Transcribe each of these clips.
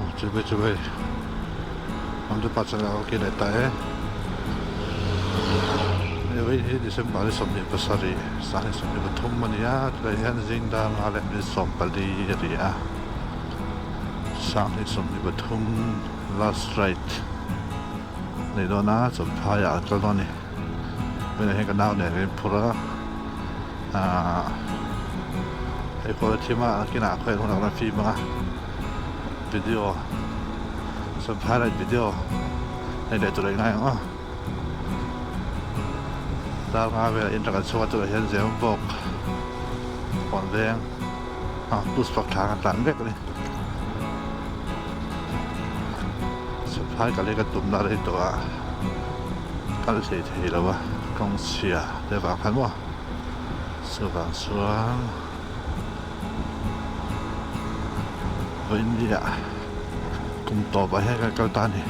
aw chibai chibai Ramdepa channel a kir leh ta e hei hi December ni 27 2023 a ni a tunah hian zing dar nga leh minute 14 a ni a 2023 last ride a ni dawn a Champhaiah an kal dawn a ni tunah hian ka nau nen kan inphur a ahh hei kawr a thim a kinah khawiah hunah khan a fim ang a video Champhai ride video hei leh tur a ingai ang aw dar nga velah in kan chhuak a tunah hian zem bawk kawn veng ah bus vak thla kan tlan vek a ni Champhai kal hi ka tumna rei tawh a kal thei thei lo a kawng chhia te vang khan maw chuvang chuan vawiin ah kum tawp ah hian kan kal ta a ni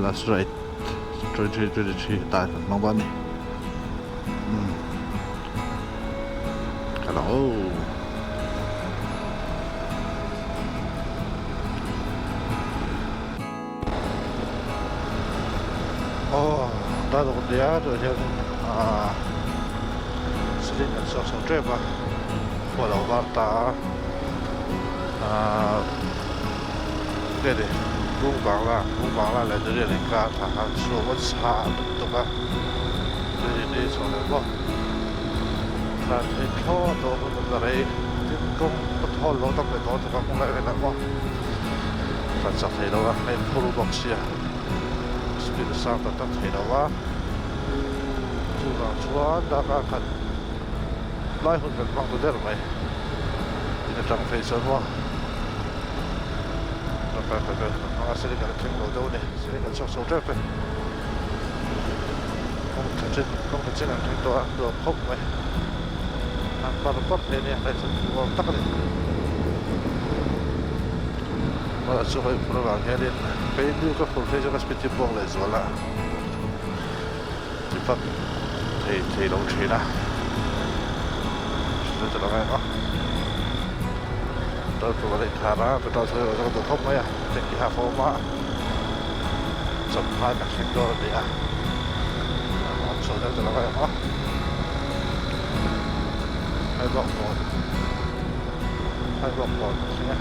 last ride 23 23 atan kan hmang bawk a ni umm ka lo Aw daruk nia tunah hian ahh ceiling an chhuak chho tep a khua lo var ta a ahh nge ni bung bangla bung bangla leh darian inkar thla khan chhuak a chhah lutuk a tui ni chho leh bawk tlan theih thlawt tawh hun awm la rei tin kawng a thawl lo tam leh tawh a kawng lai velah maw. Kan chak thei lo a, a inphur bawk sia, speed a sang tak tak thei lo a, chuvang chuan darkar khat lai hun kan hmang ta der mai, in atang phei chuan maw darkar khat vel kan hmang a, sir in kan thleng lo deuh a ni, sir in kan chhuak chho tep e, kawng tha chin kawng tha chin an thleng tawh a, nuam khawp mai, an par par thei a nia, hei chu nuam tak a ni. Mala chu hawi phur avang hianin kei nu ka phur phei chu ka spiti buak leh zual a ti vak thei thei lo thin a hrilh ta lo em a petrol pump a inkhar a petrol chu ka duh khawp mai a tanky half a awm a chawmhma kan thleng dawn a ni a awm chho deuh ta lo em a hei bawk pawn. Khai bawk pawn a thleng a.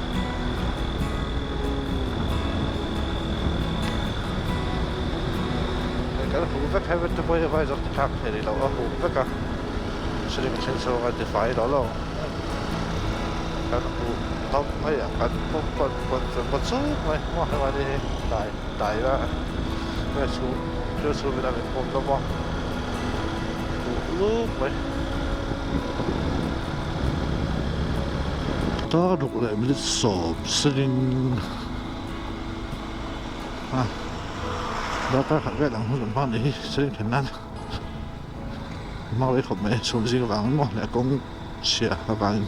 Hei kan huh vek helmet te pawh hi vai zawk thlak thei rih loh a huh vek a ceiling a then chhung a tifai lo lo kan huh hlawm mai a kan pawm pawn pawn chu maw chuk mai maw hei mahni hi dai dai la nge chhung thil chhung in a min pawm hlawm a huh lup mai. Dar ruk leh minute 70 a darkar khat vel ang hun kan hman hi siling then nan hmang leh khawp mai chhum zing avang emaw leh kawng chhia avangin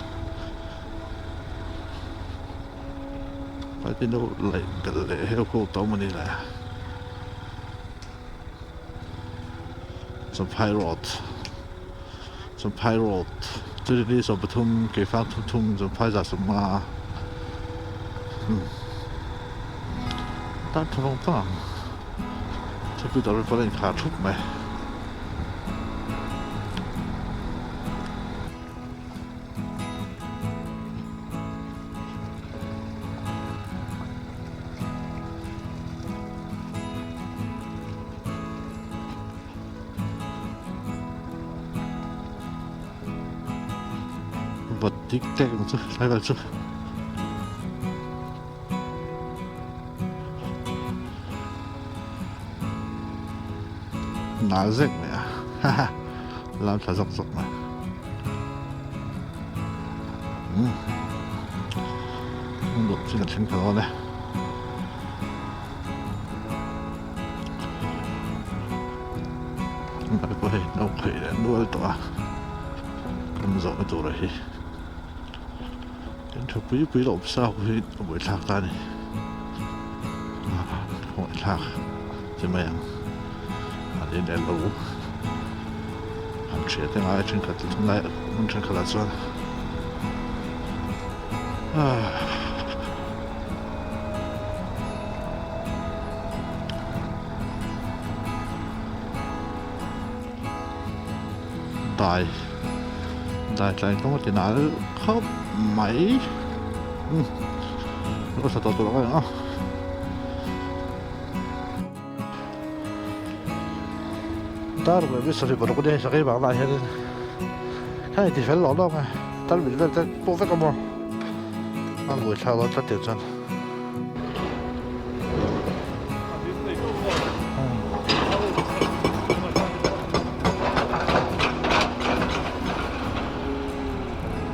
party no laih belh leh heu ho tawh a ni le Champhai road. Champhai road chutini 13 keifang thum thum Champhai 150 umm tan tha vang vang ang thilpui dawr pawh a inkhar thup mai. Vawt dik tek ang chu tlai vel chu. Nal zek mai a haha lam thla zawk zawk mai. Umm duh chin a thleng thla dawn e. Tunah pawh hei no khaih leh nual tawh a kan zawhna tur hi kan tha pui pui loh sa ho hi a buaithlak ta a ni buaithlak che mai ang an in elo han hria te ngai thenkhat chu tunlai hmun thenkhat ah chuan ah. Dai dai tlai kawng a ti nal khawp mai umm ka hre tawh tawh lo ang a. Dar leh mi sarih paruk ania hei sakei vang lah hianin hei ti fel lawk lawk a tal mit vel te pawh vek a maw a buaithlak dawn tlat tih chuan.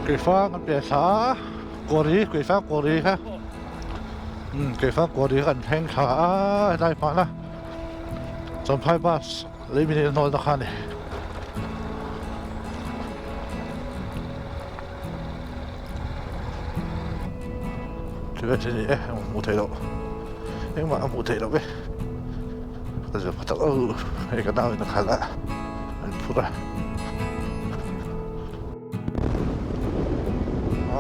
Keifang an piah thla a kawri keifang kawri kha umm keifang kawri kha an thleng thla a helai hmana Champhai bus lei min en hnawlna kha a ni. Thil a ni e hmuh theih loh engmah a hmuh theih loh e ka zir pha tak lo hei ka nau in a khalh a an phur a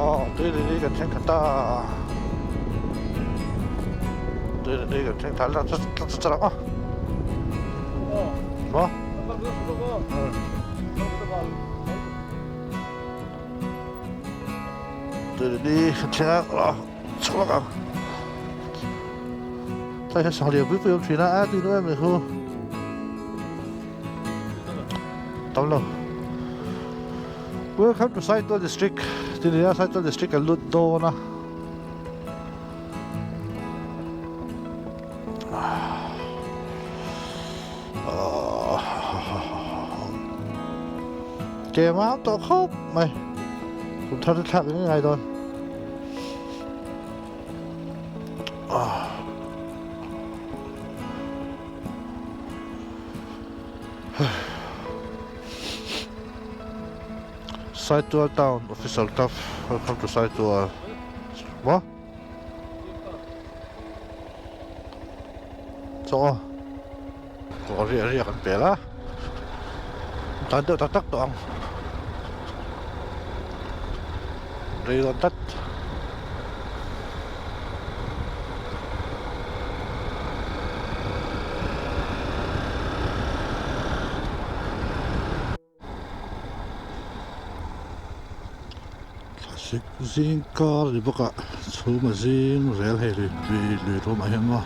aw tui lili kan thleng khat ta tui lili kan thleng khat ta tlat tlat ang a maw Tui thleng a chhuk lawk ang tlai hian sangha lian pui pui a awm thin a a tui em em khu tam lo Welcome to Saitual District ti nia Saitual District kan lut dawn a. Ke mam tawh khawp mai kum thar te thlak in ngai dawn Saitual town official club welcome to Saitual maw. Chaw kawr riak riak an pel a tan deuh tak tak tawh ang rei dawn tlat. Thlasik zing kar ni bawk ah chhum a zing zel hei lui lui lui ruamah hian maw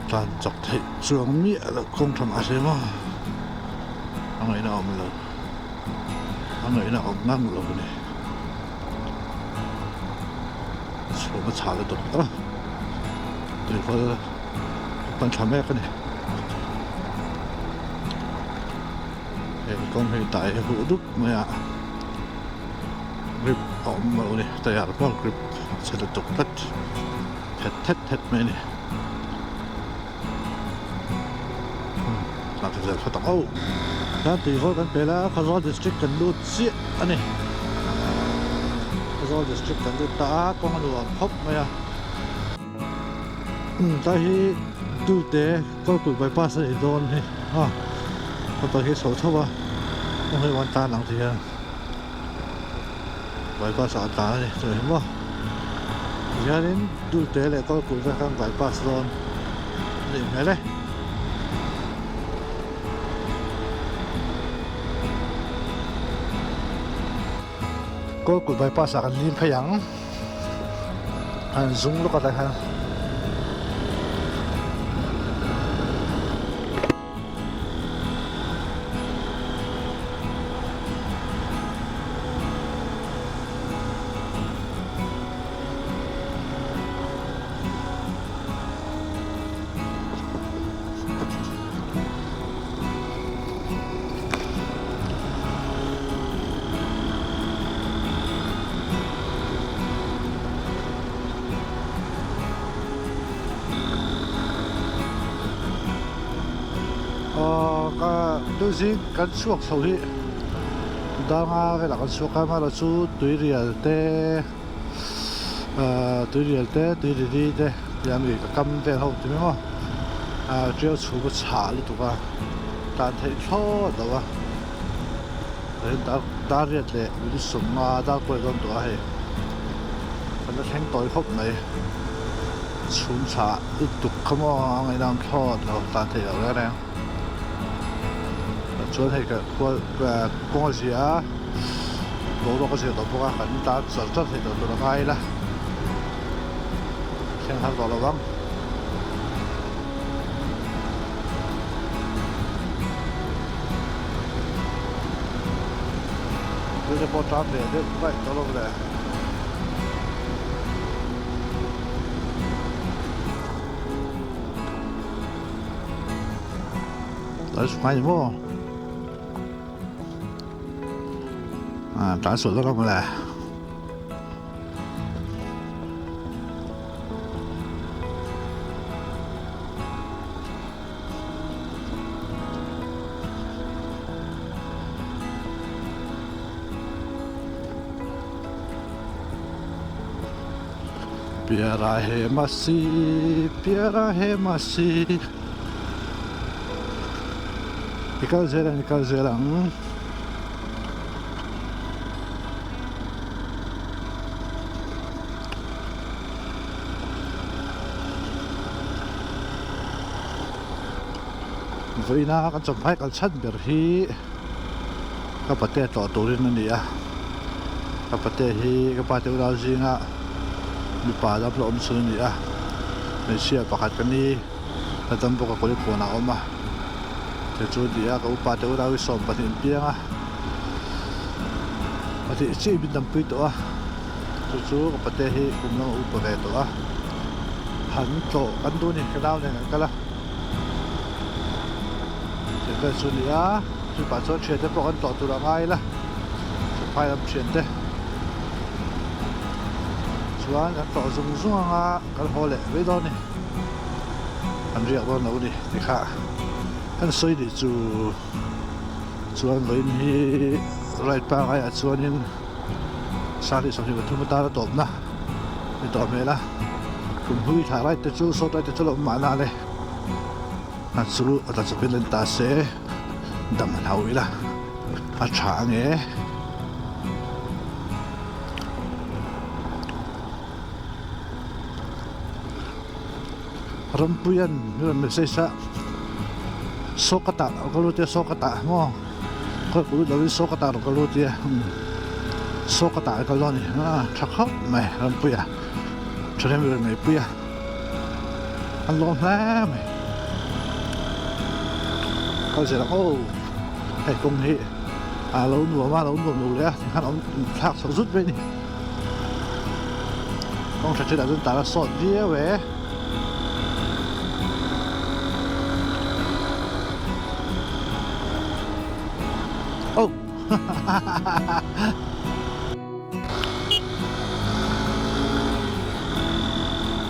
tlan chak theih chuang miah loh kawng tha mahse maw a ngaihna a awm lo a ngaihna a awm ngang lo a ni chhum a chhah lutuk a tuivawl pan tha mek a ni. He kawng hi dai huh dup mai a grip a awm lo a ni tire pawh grip a chhe lutuk tlat thet thet thet mai a ni tah zel kha tak auh chuan tuivawl kan pel a Khawzawl district kan lut chiah a ni Khawzawl district kan lut ta a kawng a nuam khawp mai a. Tlai hi Dulte Kawlkulh bypass a ni dawn hi a motor hi a chho chho a heng hi an tan ang ti hian bypass ah an tan a ni chu hi maw tihianin Dulte leh Kawlkulh te khan bypass dawn a nih hmel e. Kawlkulh bypass ah kan lim phei ang. An zung lawk a tlai khan. Aw ka tuzing kan chhuak chho hi danga velah kan chhuak a amaherawhchu tuirial te ahh tuirial te tuirili te tih ang ih ka kam vel ho ti mai maw ahh tiau chhum a chhah lutuk a tan theih thlawt lo a. Dar riat leh min sum a dar kuai dawn tawh a hei kan la thleng tawi khawp mai chhum chhah lutuk kha maw a ngaihnam thlawt lo tan theih loh reng reng. Chuan hei ka khua kawng a zia a, boruak a zia tawh bawk a, kan tan char char thei tawh tur a ngai ila, thleng har tawh lo ang. Tute pawh tan ve deuh vaih tawh lo le. Tlan suh ngai ni maw? Ah, tlan suh dawn ang le. Pyara he masi, pyara he masi. I kal zel ang, i kal zel ang. Vawiina kan chawhmai kal chhan ber hi ka pate tlawh turin a ni a, ka pate hi ka pate unau zinga mipa dam la awm chhun a ni a, hmeichhia pakhat ka ni la dam bawk a kawlikawnah a awm a, chu chu a ni a ka upa te unau hi 12 an piang a, pahnih chiah min dampui tawh a. Chu chu ka pate hi kum lama upa ve tawh a, han tlawh kan duh a ni, ka nau nen kan kal a, thian vel chu a ni a, chupah chuan thiante pawh kan tlawh tur a ngai ila, chawhphai lam thiante chuan kan tlawh zung zung ang a, kan haw leh mai dawn a ni, kan riak dawn lo a ni tikha kan sawi nih chu chuan vawiin hi ride pangai ah chuanin. Sari 23 atana tawpna ni tawh hmel a kum hlui thla right te chu sawt right te chu a lo awm mahna le a chu a tla chawpin en ta se dam a hlau ila a tha ange. Rampuian mi rawn message a Sawkatah ka lut e Sawkatah maw ka lut lovin Sawkatah rawn ka lut e Sawkatah ka kal dawn a ni a tha khawp mai Rampuia thahnem rawn neihpui a an lawm hle mai kal zel ang aw hei kawng hi a lo nuam a lo nuam lo leh a tikhan a awm thlak chho zut mai a ni. Kawng tha thinah chuan tah a sawt viau e. Oh!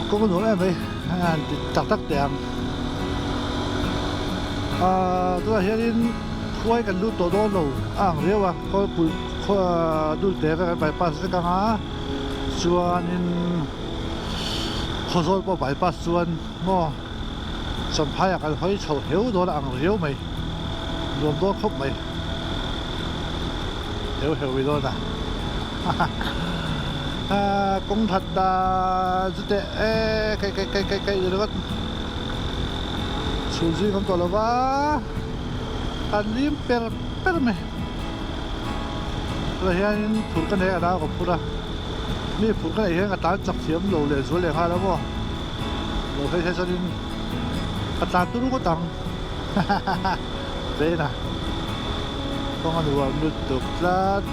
Kawng a nuam em mai han ti tak tak teh ang. Ahh tunah hianin khuai kan lut tawh dawn lo a ang riau a kawlpui khaw dulte vek an bypass vek ang a chuanin Khawzawl pawh bypass chuan maw Champhaiah kan hawi chho heu dawn a ang riau mai nuam dawn khawp mai heu heu i dawn a haha kawng that dan chu teh e kai kai kai kai kai ringawt chhun zing awm tawh lo va an lim per per mai. Tunah hianin phur ka nei a nau ka phur a mi phur ka neih hian ka tlan chak thiam lo leh zual leh nghal a maw lo phei se chuanin ka tlan turu ngawt ang hahaha vain a kawng a nuam lutuk tlat.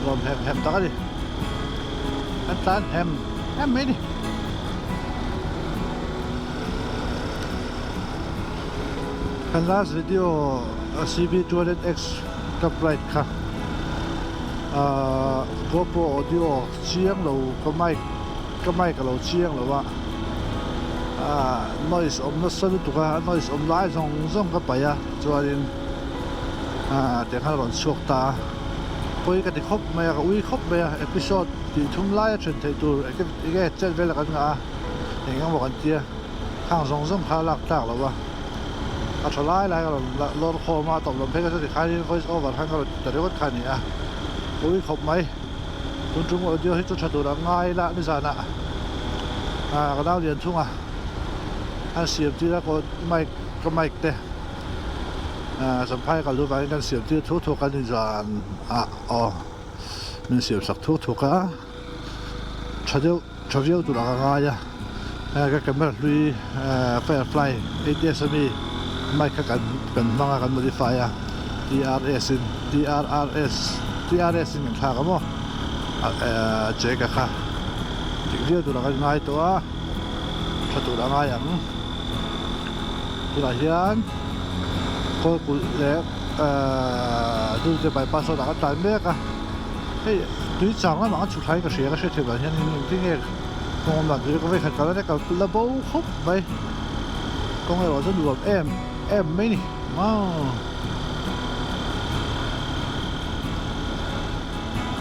Nuam hem hem tak a ni. An tlan hem hem mai a ni. Kan last video CB200X Club Ride kha ahh GoPro audio chiang lo ka mic ka mic a lo chiang lo a ahh noise awm nasa lutuk a noise awm lai zawng zawng ka paih a chuanin ahh tiang khan a rawn chhuak ta a. Pawi ka ti khawp mai a, ka ui khawp mai a, episode tih thum lai a then theih tur enge chet vel a kan ngah a, eng emaw kan tia khang zawng zawng kha a lak tlak lo va, a tha lai lai ka rawn lawr khawm a, a tawp lam phei kha chu tikhain voice over khan ka rawn ti ta ringawt kha a ni a, ka ui khawp mai. Tun tum audio hi chu tha tur ang ngai ila nizanah ah ka nau lian thung a an siam tir a kaw mic ka mic te ah champhai kal duh vangin kan siam tir thuk thuk a nizan ah aw min siam sak thuk thuk a tha deuh tha viau tur ang a ngai a hei ka camera hlui ah firefly 8s ami mic kha kan kan hmang a kan modify a trs in trrs trs in kan thlak a maw ah check a kha dik viau tur ang a ngai tawh a tha tur a ngai ang tunah hian kawlkulh leh ahh dulte bypass road ah ka tlan mek a hei tui chang lamah an chhuk thlai ka hria ka hriat theih vang hian engtin nge kawng awm dan tur hi ka vawikhat kal a kal la bo khawp mai kawng erawh chu nuam em em mai ni wow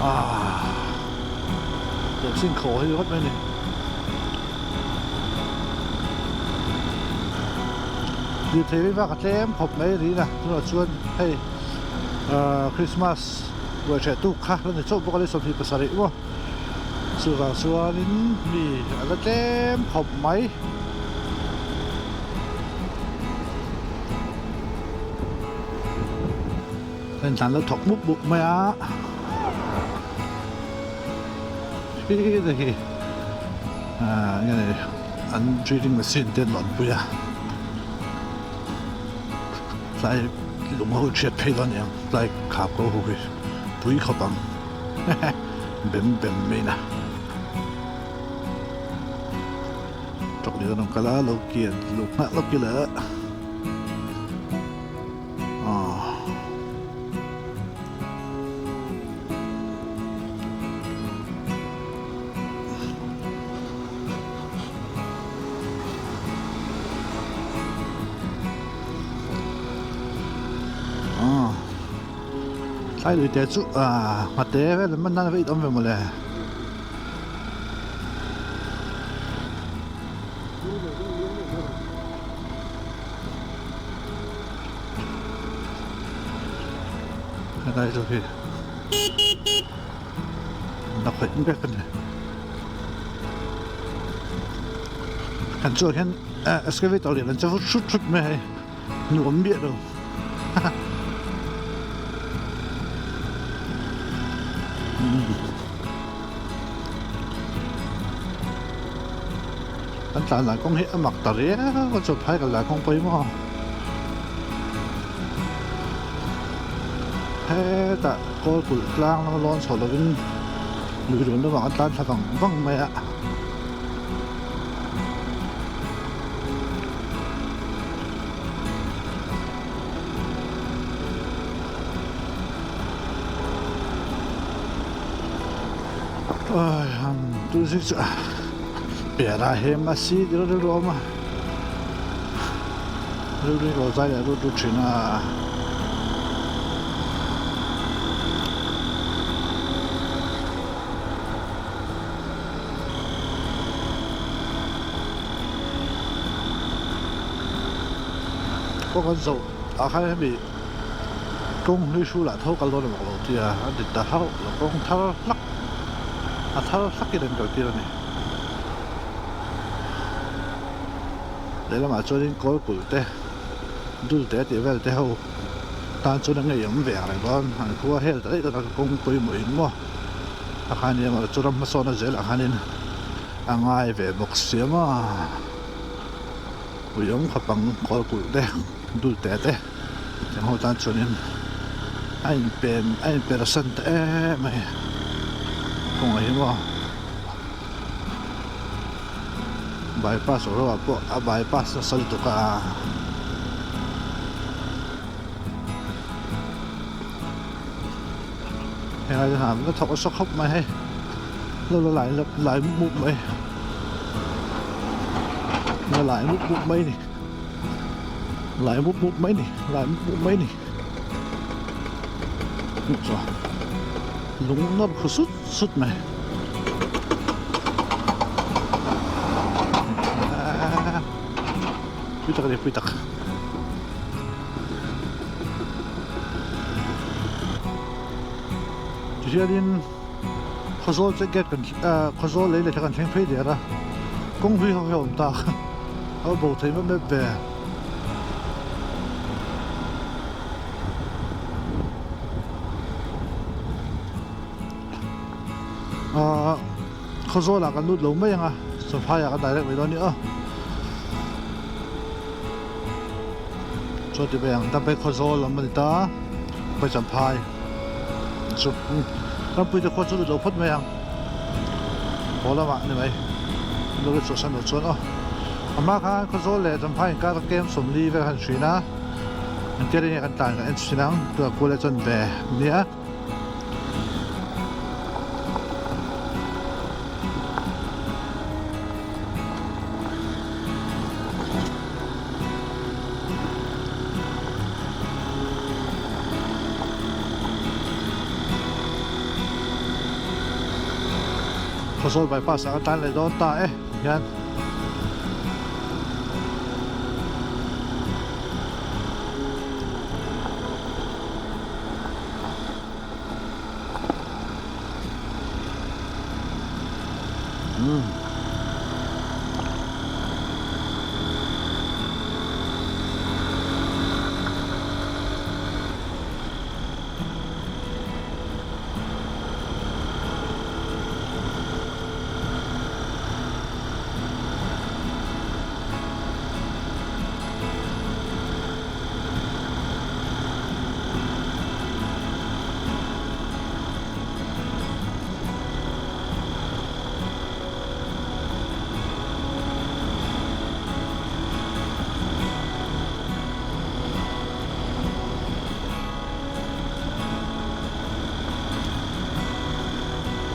ah tawpsin khawh hi ringawt mai ni. Lirthei vei vak a tlem khawp mai rin a tunah chuan hei ahh Christmas buaithleh tuk kha la ni chauh bawk a ni 27 maw chuvang chuanin mi a la tlem khawp mai. Heng tlan la thawk mup mup mai a khi te khi ah nge ni an drilling machine te an rawn pui a tlai lung ho chhiat phei dawn aniang tlai khap ko ho hi pui khawp ang bem bem mai na truck lian an rawn kal a lo kian lo nghah lawk ila. Tlai lui te chu ah hmate vel an man nan a awm ve mawle. Helai chu hi na khawih vek a ni kan chuan hian excavator lian an che vut hrut hrut mai hei nuam miah lo Kan tlan dan kawng hi a mak ta riau a chu phai kal dan kawng pawimawh hetah kawl kulh tlang lama lawn chho lovin lui run lamah an tlan thla vang vang mai a. Piara hem a si deuh deuh a awm a rilru hi lo zai leh rut rut thin a. Kawng kan zawh ah khan hemi kawng hlui hrulah tho kal dawn emaw ka lo ti a a dik ta hauh lo kawng thar hlak a thar hlakin an kal tir a ni lehlamah chuanin kawl kulh te dul te tih vel te ho tan chuan a ngeiawm ve ang reng dawn an khua hel ta daih dawn a kawng pawimawh in maw a khan nia maw chu ram hmasawn a zel ang khanin a ngai ve bawk sia maw. Ui awm khawp ang kawl kulh te dul te te tiang ho tan chuanin a inpen a inpersan ta em mai kawngah hi maw bypass ro ah pawh a bypass nasa lutuk a. Helai chu hna ka thawk nasa khawp mai hei lo la lai lai mup mup mai la lai mup mup mai ni lai mup mup mai ni lai mup mup mai ni lung nawr khu sut sut mai. Pui tak a ni pui tak. Tihianin. Khawzawl che gate kan ahh Khawzawl lei leh kha kan thleng phei der a kawng hlui ho hi a awm ta a bo thei map map ve. Ahh Khawzawl ah kan lut lo mai ang a Champhai ah kan direct mai dawn a ni aw. Chuan ti mai ang Dampai Khawzawl lam a ni ta Dampai Champhai chu Rampui te khua chu lut lo phawt mai ang haw lamah a ni mai lo la chhuahsan loh chuan aw a hma khan Khawzawl leh Champhai inkar kem 40 vel a han hrin a engtir enge kan tlan kan en chhin ang tunah kual e chuan ve nia. Khawzawl bypass ah ka tan leh dawn ta e hian.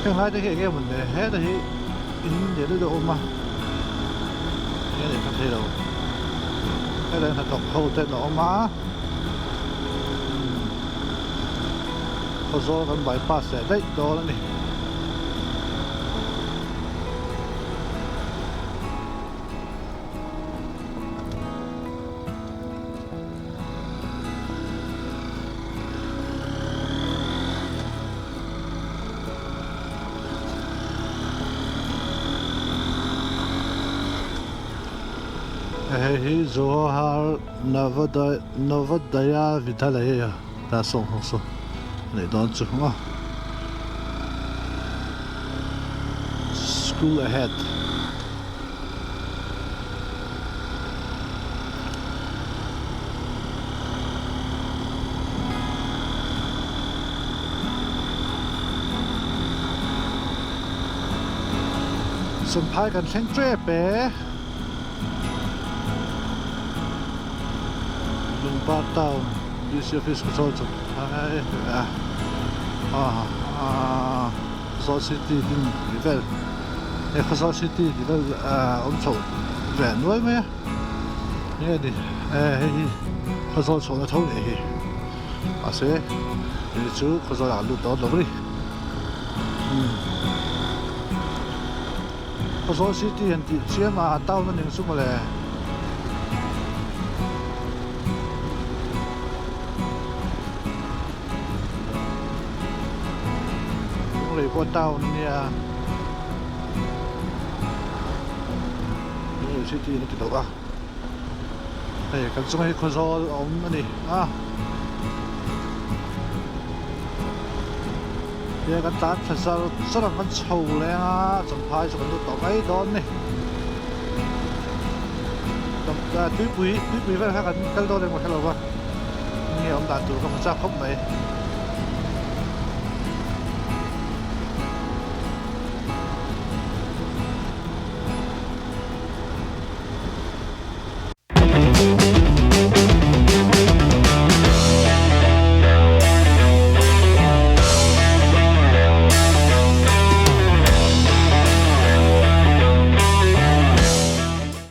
Heng lai te hi eng emaw le heta hi in lian deuh deuh a awm a eng nge ka thei lo hetah hian hnathawk ho te an awm a Khawzawl kan bypass leh daih dawn a ni. Hei hi Jawahar Navodaya Vidyalaya ta sawng ho saw a nih dawn chu maw School ahead. Champhai kan thleng tep e. Lungpar town DC office Khawzawl Champhai a Khawzawl city din tih vel he Khawzawl city tih vel awm chhoh ve nuai mai a nge ni hei hi Khawzawl chhohna tho nih hi mahse hei chu Khawzawl ah an lut dawn lo a ni. Khawzawl city han tih chiam a town a ning chu mawle. Lunglei pawh town a nia. Lunglei city an ti loh a. Hei kan chunga hi Khawzawl a awm a ni a. Tia kan tlan thla zar zar ang kan chho leng a champhai chu kan lut tawh mai dawn ni. Tuipui tuipui vel kha kan kal dawn emaw hrelo va enge awm dan tur ka hmu chak khawp mai.